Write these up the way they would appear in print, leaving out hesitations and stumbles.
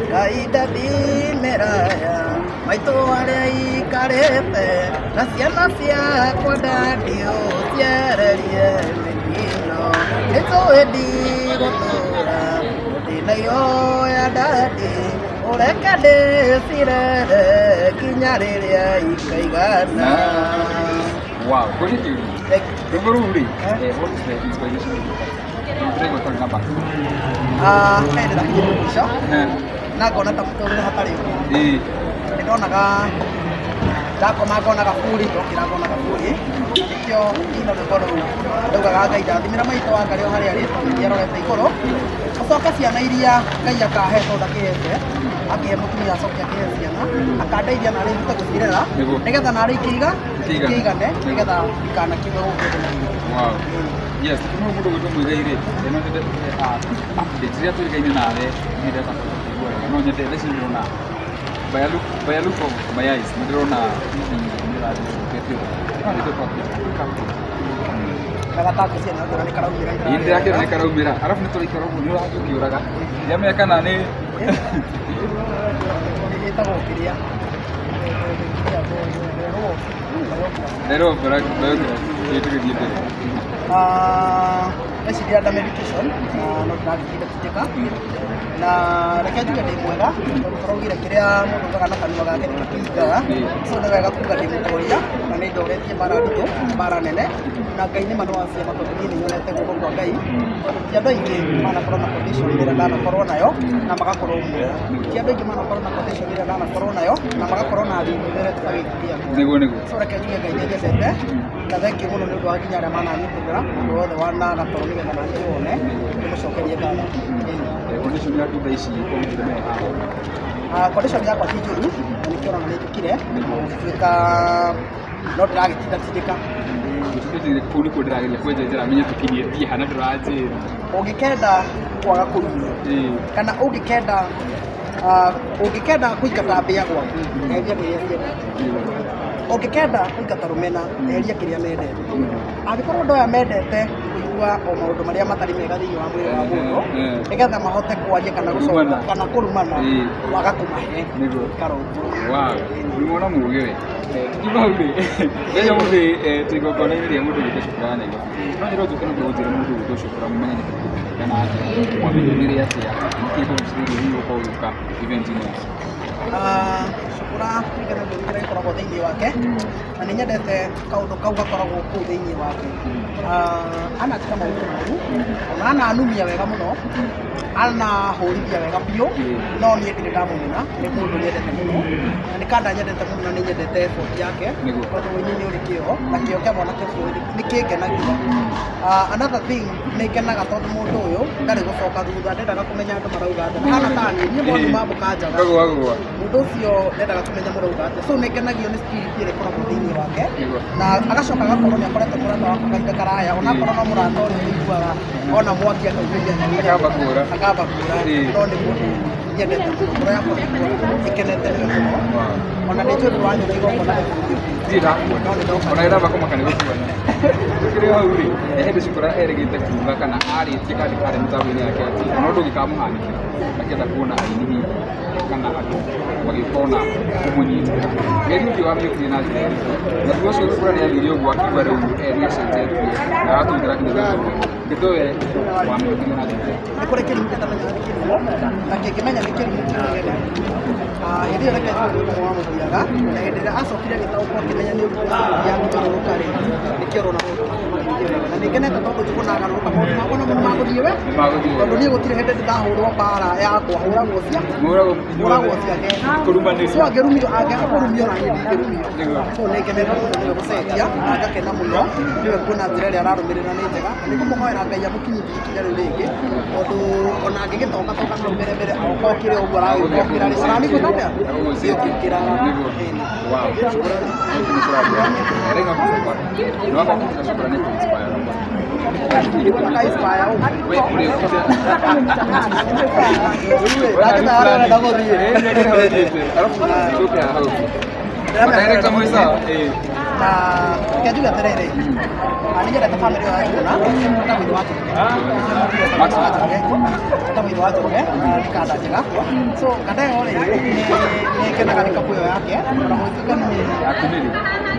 Ngai ndathimĩra maitũ arĩa ikarĩte na ciana ciakwa ndandiũciererie mĩtino nĩtũĩ ndigũtũra ndĩna ihoya ndandi ũreke ndĩcirere nginya rĩrĩa ikaigana. Wow, kũrĩ kĩũria. Rwĩmbo rũu rĩ, what is the inspiration? Ndĩraigua twarĩ na back. He ndĩrakinyĩte mũico na ngona ta mũtũrĩre hatarĩ ũngĩ. Nĩ ndonaga ndakoma ngona gaburi, ndokĩra ngona gaburi, nĩkĩo ino rwĩmbo rũu ndaugaga Ngai ndathimĩra maitũ wa ngarĩ o harĩa arĩ tondũ nĩarorete igũrũ, ũcoke ciana iria Ngai akahe tondũ ndakĩhete, akĩhe mũtumia acoke akĩhe ciana, akandeithia narĩ hote gũcirera nĩgetha narĩ ikĩigane nĩgetha ikanakiuge gũkũ thĩ. Wow. Yes, no mũndũ gwĩtwo Muigai rĩ, no nyende update rĩrĩa tũrĩkaine nawe, nĩ ndĩrenda kũigua wega. No nyende thaa ici ndĩrona by a look of my eyes, nĩ ndĩrona hihi nĩ ũrathiĩ ũcokete ũguo. No nyende quick update. Na gatako ciana ndĩrona nĩ karaumĩra. Ĩĩ ndĩrakĩona nĩ karaumĩra. Arabu nĩ tũraikara ũguo nĩ ũrathiĩ ũkĩũraga. Ndiamenya kana nĩ ĩtagwo kĩrĩa Rero biography tũgĩthiĩ mbere. Thaa ici ndĩrenda medication na no ndĩragĩtinda na reke njuge ndĩ mwega tondũ tũraugire kĩrĩa mũndũ augaga na kanua gake nĩkĩo kĩhingaga, so nĩ wega kuga ndĩ mũtoria na nĩ ndoretie mbara nditũ, mbara nene, na Ngai nĩ ma nĩ wa ciama tondũ niĩ nĩ nyonete guoko kwa Ngai tondũ ti andũ aingĩ manakorwo na condition ĩrĩa ndanakorwo nayo na magakorwo muoyo, ti andũ aingĩ manakorwo na condition ĩrĩa ndanakorwo nayo na magakorwo na riri ĩrĩa tũtagĩkiria. Nĩguo nĩguo. So reke njuge Ngai nĩ anyendete na thengiũ mũno nĩ ũndũ wa nginya arĩa mananyitĩrĩra, mũndũ wothe wanaga toro nĩgetha naniĩ wone ndĩmũcokerie ngatho. Condition yaku thaa ici ũmũthĩ me haha? Condition yakwa ti njũru na nĩkĩo ũrona nĩ njũkire gũtuĩka no ndĩragĩtinda tindĩka. Kũu nĩkuo ndĩrageria kwenja njĩra menye tũkinyie thiĩ hana ndũranjĩra. Ũngĩkenda kwaga kũrumio kana ũngĩkenda ũngĩkenda kũingata mbĩa gwaku, eheria kĩrĩa ciendete. Ũngĩkenda kũingata rũmena, eheria kĩrĩa mendete. Angĩkorwo andũ aya mendete kũigua o maũndũ marĩa matarĩ mega thĩinĩ wa mwĩrĩ wa mũndũ nĩgetha mahote kwaria kana gũcoka kana kũrumana, waga kũmahe ikara ũguo. Wow, nĩ mwana mũũgĩ we. Tukiuma hau rĩ, rĩrĩa mũthĩ twĩ igongona-inĩ rĩa mũndũ ũgwĩtwo Shukura Nairobi. No nyende ũnjũke na ũnjĩre mũndũ ũgwĩtwo Shukura mũmenye kana atĩa, mwamenyanire atĩa, nĩkĩ kĩgucĩrĩirie hihi gũkorwo ũgĩũka event-inĩ yake? Shukura nĩngenagio nĩ kĩrĩa gĩkoragwo thĩinĩ wake na nĩ nyendete kaũndũ kau gakoragwo kũu thĩinĩ wake. Ananjĩka maũndũ moru ona ananumia wega mũno, anahũrithia wega biũ, no niĩ ndirĩ ndamũmena, nĩ mũndũ nyendete mũno na nĩ kanda nyendete mũno na nĩ nyendete effort yake tondũ ũini nĩ ũrĩ kĩo na kĩo kĩa mwanake ũcio nĩ kĩngenagia. Another thing nĩ ngenaga tondũ mũndũ ũyũ ndarĩ gũcoka thutha, ndendaga kũmenya andũ marauga atĩa, hana ta niĩ, niĩ mũndũ mamũkanjaga mũndũ ũcio ndendaga kũmenya mũrauga atĩa, so nĩ ngenagio nĩ spirit ĩrĩa ĩkoragwo thĩinĩ wake na agacoka agakorwo nĩ akoretwo mũrata wakwa kahinda karaya, onakorwo no mũrata ũrĩa ũiguaga ona mwaki akaumĩria akamba kũra, akamba kũra, no nĩ mũndũ nyendete mũno, ngoro yakwa ĩkenete nĩwe mũno, ona nĩ njũĩ ndũranyona igongona rĩa bũrũri. Ndirĩ ndakuona ona ndamba kũmaka nĩ gũkuona. Tũkĩrĩ hau rĩ, he hĩndĩ Shukura erĩgĩte kuga kana arĩtie kandi karĩ mĩtambo-inĩ yake atĩ ona ũndũ ũngĩkamũhanĩkĩra akĩenda kuona aini hihi kana andũ magĩũka ona kũmũnyitĩrĩra. Geria ũthiũ wamĩũkire na njĩra ĩrĩkũ? Na thutha ũcio Shukura nĩ athire ũguo akiuga rĩu nĩ acenjetie na aratũingĩra nginya thutha ũguo. Kĩndũ we wamĩũkire na njĩra ĩrĩkũ? Nĩ kũrĩ kĩrimũ gĩtamenyaga nĩ kĩrimũ na kĩngĩmenya nĩ kĩrimũ kĩmũgene. Hĩndĩ ĩyo reke njuge nĩ ũndũ wamũthiaga na hĩndĩ ĩrĩa acokire agĩtaũkwo akĩmenya nĩ ũndũ yakĩgarũrũka rĩ, nĩkĩo ũrona maũndũ make magĩthiĩ wega na nĩngenete tondũ Njũgũna agarũrũka maũndũ makwa namo nĩmagũthiĩ we tondũ niĩ gũtirĩ hĩndĩ ndĩrahũrwo mbara yakwa, hũragwo cia hũragwo ciake, so angĩrumio angĩaga kũrumio na niĩ ndingĩrumio, so nĩngenete mũno nĩwe gũcenjia na ngakena mũno nĩwe kuona njĩra ĩrĩa ararũmĩrĩra nĩ njega na nĩngũmũhoera Ngai amũkinyithie ikinya rĩu rĩngĩ tondũ ona angĩgĩtonga tonga hau mbere mbere agoka okĩre ũguo aragĩũka okĩra rĩ, ona niĩ ngwĩka atĩa? Niĩ ngĩũkĩraga. Wow, Shukura nĩ tũraria. Rĩu nĩ wakwa Shukura nĩ kũ-inspire. Aka inspire ũguo. We ũrĩ Ndagĩtarĩ arenda gũthiĩ. Arabu tũke haha ũguo. Director mwĩ sawa? Na reke njuge atĩrĩrĩ, nĩ nyendete family ĩyo ya Njuguna, etagwo ithe wa Njoroge. Etagwo ithe wa Njoroge, nĩ kanda njega. So kanda ĩyo rĩ, nĩ ngenaga nĩ kapu ĩyo yake, ona gũgĩtuĩka nĩ Akumĩrĩ.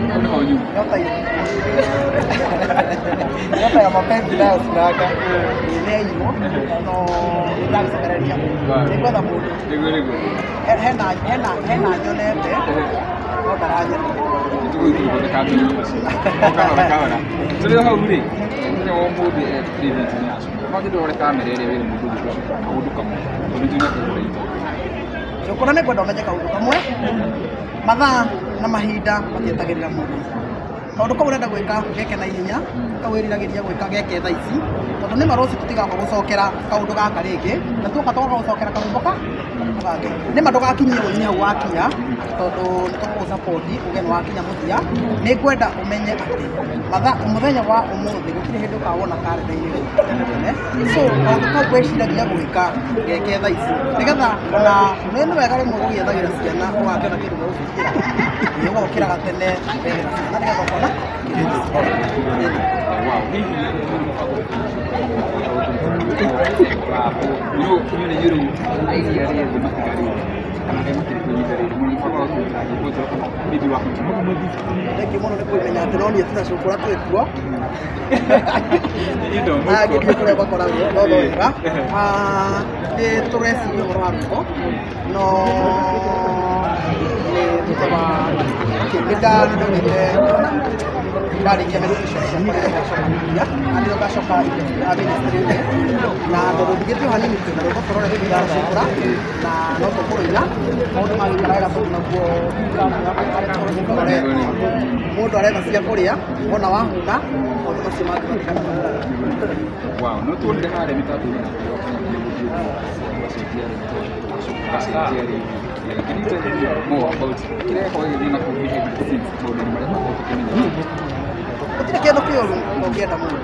Kau nĩho nyuma. Nyota nyota ya mapenzi nayo sinanga nĩ yaiywo no nĩndagĩcokereria nĩngwetha mũndũ. Nĩguo nĩguo. Hena hena hena nyonete no ndaranyona. Tũgũthiĩ kambĩinĩ ũcio. O kahora kahora. Tũrĩ o hau rĩ, mũthenya wa ũmũthĩ tũkĩrĩ event-inĩ ya Cukura. No nyende ũrore kamera ĩrĩa wĩre mũndũ ũgwĩtwo Cukura kaũndũ kamwe tondũ nĩ njũĩ nĩakũgũra indo. Cukura nĩ ngwenda ũmenye kaũndũ kamwe, mathaa na mahinda matietagĩrĩra mũndũ. Kaũndũ kau ũrenda gwĩka geke na ihenya, kau wĩriragĩria gwĩka geke thaa ici, tondũ nĩ ma rũciũ tũtigoka gũcokera kaũndũ gaka rĩngĩ, na tuoka tũgoka gũcokera karwĩmbo ka karwĩmbo gangĩ. Nĩ ma ndũgakinyie ũini hau wakinya, tondũ nĩ tũgũgũ-support uge nĩ wakinya mũthia. Nĩ ngwenda ũmenye atĩ mathaa mũthenya wa ũmũthĩ gũtirĩ hĩndĩ ũkawona karenda-inĩ tene tene. So kaũndũ kau wĩciragia gwĩka geke thaa ici, nĩgetha ona nĩ wega rĩmwe gũgĩethagĩra ciana ũgakĩona kĩndũ gĩa gũcitigĩra. Ũgokĩraga tene ũgethera ciana nĩgetha ũkona kĩndũ. Wow, hihi nĩ mũbango inyuĩ nĩ inyuĩ rĩu aini arĩa ethĩ matigarĩte kana arĩa makĩrĩ kuo ihinda rĩrĩ mwĩna mũbango wa kũruta nyĩmbo njerũ kana maybe wa Thengiũ mũno nĩ kũmenya atĩ no niĩ tu na Cukura twĩ kuo. Indo Aya angĩ ndiũĩ kũrĩa makoragwo no no wega. Nĩ tũreciria ũhoro wa rwĩmbo no nĩ thutha wa nĩ ndaugĩte ndarĩkia meditation ciakwa nĩ ngacoka media na nĩrĩo ngacoka ministry-inĩ, na tondũ ndigĩte o hanini twĩna rwĩmbo tũrore thutha wa Cukura na no tũkũrũina maũndũ magĩikara wega tondũ naguo tũkoretwo mũndũ aretha cia kũrĩa wona wahũna maũndũ macio mangĩ matigana. Wow, no tuonire harĩa mĩtambo-inĩ yaku ya ũkinyanĩria gũthiĩ ũgacenjia rĩtwa ũgacenjia rĩngĩ. Can you tell me more about kĩrĩa gĩkoragwo gĩgĩthiĩ na kũu behind the scenes maũndũ-inĩ marĩa tũkoragwo tũkĩmenya? Gũtirĩ kĩndũ kĩũru ũngĩenda mũndũ,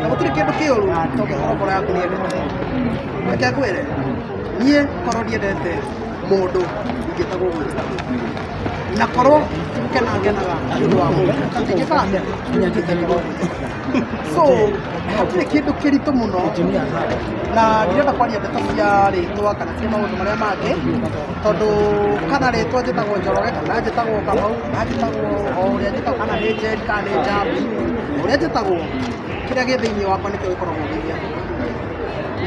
na gũtirĩ kĩndũ kĩũru tũngĩkorwo ngoro yaku nĩ yendete mũndũ. Reke ngwĩre, niĩ korwo ndiendete mũndũ ingĩtagwo gwĩtagwo, na korwo ti gũkena ngenaga nĩ ũndũ wa mũndũ ingĩkaga atĩa ingĩtagwo. So hatirĩ kĩndũ kĩritũ mũno, na ndirenda kwaria ndeto cia rĩtwa kana cia maũndũ marĩa mangĩ, tondũ kana rĩtwa njĩtagwo Njoroge kana njĩtagwo Kamau kana njĩtagwo o ũrĩa njĩtagwo, kana nĩ Njeri kana nĩ Njambi, ũrĩa njĩtagwo, kĩrĩa gĩ thĩinĩ wakwa nĩkĩo gĩkoragwo gĩ gĩakwa.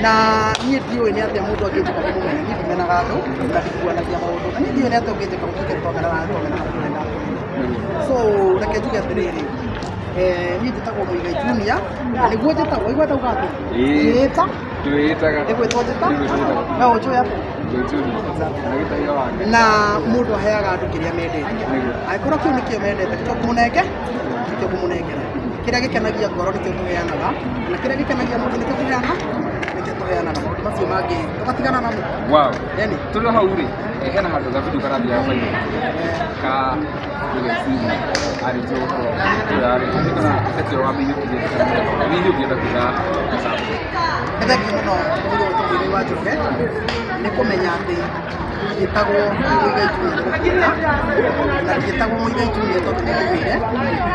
Na niĩ ndiũĩ nĩ atĩa mũndũ angĩnjĩka ndĩmũmene. Niĩ ndimenaga andũ na ndikuanagia maũndũ, na niĩ ndiũĩ nĩ atĩa ũngĩnjĩka gũtuĩke nĩtwamenana nĩtwamenana tũrĩ ndakũmenya. So reke njuge atĩrĩrĩ, niĩ njĩtagwo Muigai Junior na nĩguo njĩtagwo. Igua ndauga atĩa? Ĩĩ. Njĩta Twĩĩtaga. Nĩ gwĩtwo njĩta. Nĩ gwĩtwo njĩtagwo. We ũnjũĩ atĩa? Na gĩtahia wake. Na mũndũ aheaga andũ kĩrĩa mendete. Nĩguo. Angĩkorwo kĩu nĩkĩo mendete nĩkĩo ngũmũnenge, nĩkĩo ngũmũnengera. Kĩrĩa gĩkenagia ngoro nĩkĩo tũheanaga, na kĩrĩa gĩkenagia mũndũ nĩkĩo tũheana, nĩkĩo tũheanaga. Maũndũ macio mangĩ tũgatigana namo. Wow. Yani. Tũrĩ hau rĩ, hena handũ ga video karathiaga viral ka Muigai arĩtie ũhoro ũrĩa arĩ kana effect ĩrĩa wamĩiyũkirie kana hihi ũngĩenda kuga mũcamo. Nĩ thengiũ mũno mũthuri ũyũ Muigai wa Njoroge nĩ kũmenya atĩ ndiĩtagwo Muigai Junior nĩ gũkuĩra, na ndiĩtagwo Muigai Junior tondũ nĩ ngũire,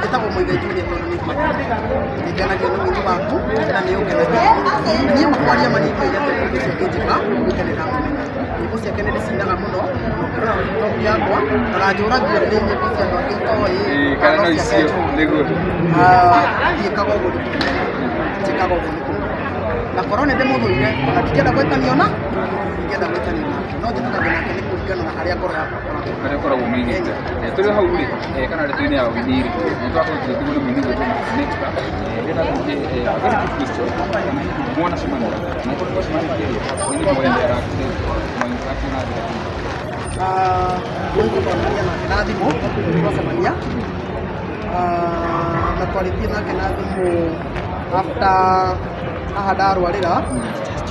njĩtagwo Muigai Junior tondũ nĩ nĩ ngenagio nĩ ũini waku na nĩ ũngenagia. Niĩ makwaria ma niĩ ndiũĩ atĩ mũndũ ũcio ũngĩnjĩka njuge nĩ ndamũmenya. Nyĩmbo ciake nĩ ndĩcinaga mũno na ũngĩrora TikTok yakwa ona njũragio nĩ nyĩmbo cia andũ angĩ itoĩ. Ĩĩ, kana no no ciake icio njũĩ. Nĩguo. Ndiĩkaga ũguo nĩ kũmũmena, njĩkaga ũguo nĩ kũmwenda, na korwo nĩ ndĩmũthũire ona ndingĩenda gwĩtanio na ndingĩenda gwĩtanio nake, no njĩtanagia nake nĩ kũringana na harĩa ngoro yakwa ĩkoragwo. Harĩa ũkoragwo ũmĩigĩte. Tũrĩ hau rĩ, kana ndeto-inĩ ya ũini rĩ, nĩ twakorwo tũgĩtigwo nĩ mũini ũgwĩtwo Nexta. Ndĩrenda kũũria a very quick question, kana hihi mwanacemania na korwo mwacemanirie rĩ, nĩ mwa interact mwa interact na njĩra ĩrĩkũ? Mũndũ twaranĩria nake na thimũ twacemania, na twarĩtie nake na thimũ after haha ndarwarĩra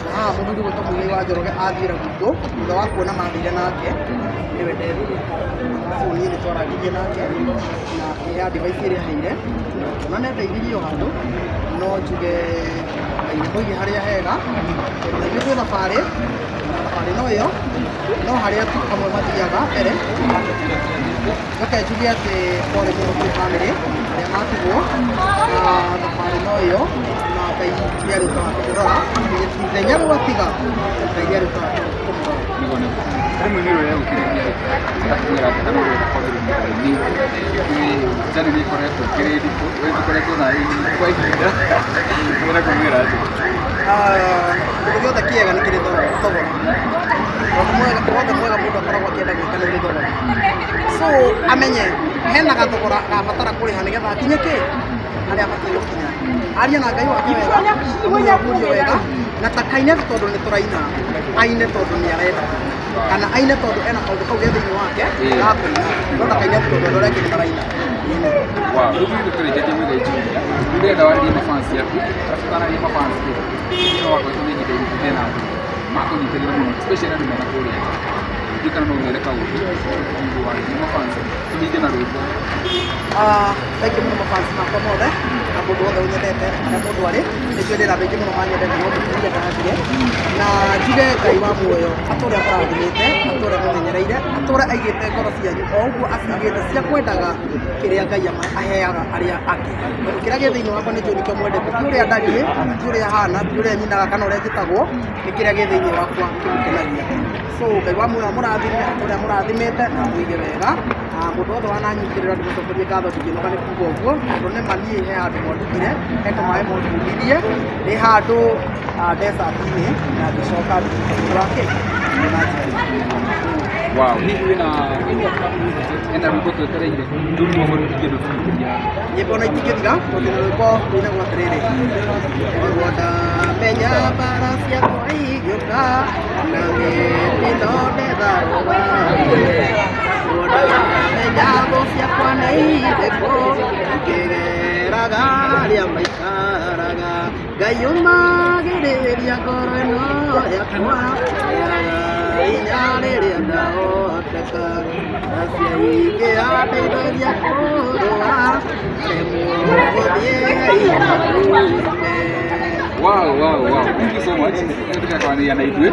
na haha mũthuri gwĩtwo Muigai wa Njoroge athiĩra gwitũ thutha wa kuona mathire nake nĩwe ndethire. So niĩ nĩ twarangirie nake na akĩhe advice ĩrĩa aheire na ngĩona nĩ andeithirie o handũ, no njuge Ngai nĩ mũige harĩa hega tondũ na ithuĩ twĩ thabarĩ na thabarĩ. Thabarĩ no ĩyo no harĩa tu amwe mathiaga mbere. Reke njuge atĩ pole mũno kwĩ bamĩrĩ arĩa matigwo na thabarĩ no ĩyo, na Ngai nĩ arĩũkaga kũmũrora ithenya rĩu atiga, Ngai nĩ arĩũkaga kũmũrora. Nĩguo nĩguo. Harĩ mũini ũrĩa ũgũkĩrĩria akamwĩra atĩ kana ũrenda kwambĩrĩria ũini, journey nĩ ĩkoretwo ĩkĩrĩ nditũ, we tũkoretwo nawe kwa ihinda, ũrenda kũmwĩra atĩa? Kĩndũ gĩothe kĩega nĩ kĩrĩ thogora. Ũndũ wothe mwega mũndũ akoragwo akĩenda gwĩka nĩ ũrĩ thogora. So amenye hena gathogora gabatara kũrĩha nĩgetha akinye kĩ harĩa abatiĩ gũkinya. Arie na Ngai wake wega, amũrie wega, na ta kaine tondũ nĩ tũraina, aine tondũ nĩ arenda, kana aine tondũ ena kaũndũ kau ge thĩinĩ wake ga kũina, no ta kaine tondũ andũ arĩa angĩ nĩ maraina. Wow, rĩu ithuĩ tũrĩkĩtie Muigai Junior, rĩu ndĩrenda warĩrie mafans aku, arabu ũtanaria mafans rĩ, no wakoretwo na ihinda iritũ hena andũ makũnyitĩrĩire mũno, especially andũ mena kũrĩa nja. Ndiũĩ kana no ũmere kaũndũ, nĩguo warĩrie mafans, tũhinge na rwĩmbo. Thank you mũno mafans makwa mothe na mũndũ wothe ũnyendete harĩa mũndũ arĩ. Nĩ njũĩ ndĩna andũ aingĩ mũno manyendete no mũtumia ndagire, na njuge Ngai wa muoyo atũre amũrathimĩte, atũre amũmenyereire, atũre aigĩte ngoro cianyu o ũguo acigĩte cia kwendaga kĩrĩa Ngai aheaga arĩa angĩ. Tondũ kĩrĩa gĩ thĩinĩ wakwa nĩ njũĩ nĩkĩo mwendete, ti ũrĩa ndariĩ, ti ũrĩa hana, ti ũrĩa nyinaga kana ũrĩa njĩtagwo, nĩ kĩrĩa gĩ thĩinĩ wakwa kĩmũkenagia. So Ngai wa muoyo amũrathime, atũre amũrathimĩte na amũige wega. Mũndũ wothe wananyitĩrĩra ndĩmũcokerie ngatho, ndingĩnoga nĩ kuga ũguo, tondũ nĩ ma niĩ he handũ mwandutire, he tũmaĩ mwandundirie, nĩ handũ desert-inĩ na ngĩcoka ngĩtuĩka wa kĩ na njĩra. Wow, hihi wĩna ena rwĩmbo twetereire, rũu nĩguo ingĩenda tũhingĩria. Nyĩmbo na itingĩthira tondũ na rwĩmbo rũinagwo atĩrĩrĩ, nĩguo ndamenya mbara ciakwa igĩũka na mĩtino ndetharũra, nĩguo ndamenya thũ ciakwa nĩ irĩkũ ngĩgeraga arĩa maikaraga, Ngai ũmagĩrĩria ngoro ĩno yakwa ĩraga hinya rĩrĩa ndahoteka, na ciaingĩ andeithagia kũrũa remwo gũthiĩ inya. Wow, wow, wow. Thank you so much. Nĩ tũkwaranĩria na ithuĩ.